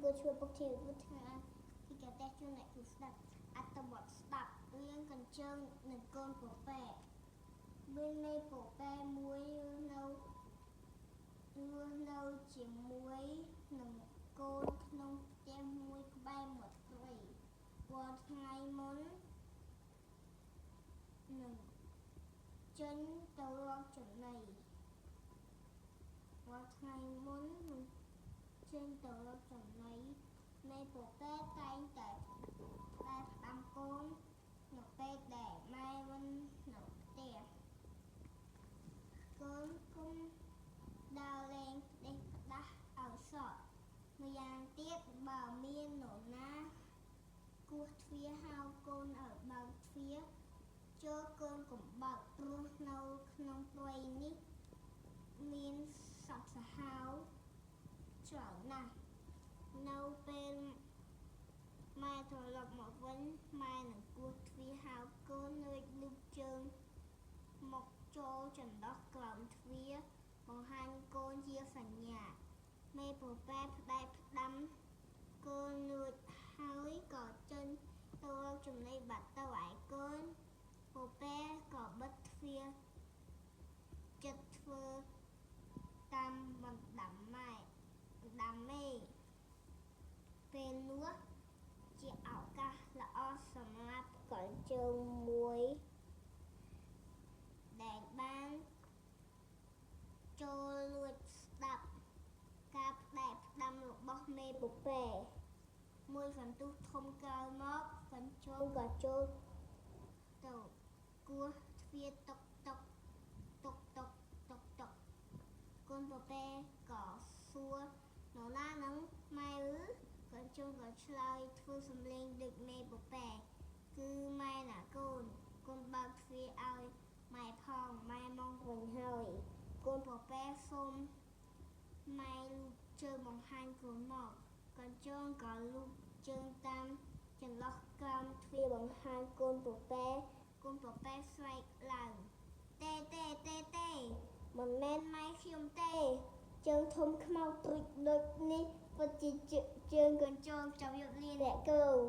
គឺឈ្មោះពុកធីវុធាទីកតេជូនអ្នកគូស្ដាប់អត្ថបទស្ដាប់រឿងកញ្ជើងនិងកូនពពែមានមេពពែមួយនៅរស់នៅជាមួយនឹងកូនក្នុងផ្ទះមួយក្បែរមាត់ព្រៃរាល់ថ្ងៃមុននឹងចេញទៅរកចំណីរាល់ថ្ងៃមុននឹងចេញទៅរកចំណីមេពពែតែងតែតែផ្ដាំកូននៅពេលដែលម៉ែមិននៅផ្ទះកូនគុំដើរលេងផ្ដេសផ្ដាស់ឲ្យសោះម្យ៉ាងទៀតបើមាននរណាគោះទ្វារហៅកូនឲ្យបើកទ្វារចូលកូនកុំបើកព្រោះនៅក្នុងព្រៃនេះមានសត្វសាហាវច្រើនណាស់នៅពេលម៉ែត្រឡប់មកវិញម៉ែនឹងគោះទ្វារហៅកូនរួចលូកជើងមកចូលចន្លោះក្រោមទ្វារបង្ហាញកូនជាសញ្ញាមេពពែផ្ដែផ្ដាំកូនរួចហើយក៏ចេញទៅរកចំណីបាត់ទៅឯកូនពពែក៏បិទទ្វារចិត្តធ្វើតាមបណ្ដាំម៉ែបណ្ដាំមេពេលនោះជាឱកាសល្អសម្រាប់កញ្ជើងមួយដែលបានចូលលួចស្ដាប់ការផ្ដែផ្ដាំរបស់មេពពែមួយសន្ទុះធំក្រោយមកកញ្ជើងក៏ចូលទៅគោះទ្វារតុកតុកតុកតុកតុកតុកកូនពពែក៏សួរនរណានឹងម៉ែឬកញ្ជើងក៏ឆ្លើយធ្វើសំឡេងដូចមេពពែគឺម៉ែណាកូនកូនបើកទ្វារឲ្យម៉ែផងម៉ែមកវិញហើយកូនពពែសូមម៉ែលូកជើងបង្ហាញកូនមកកញ្ជើងក៏លូកជើងតាមចន្លោះក្រោមទ្វារបង្ហាញកូនពពែកូនពពែស្រែកឡើងទេទេទេទេមិនមែនម៉ែខ្ញុំទេជើងធំខ្មៅត្រួចដូចនេះពិតជាជើងកញ្ជើងចាំយកលាអ្នកគ្រូ។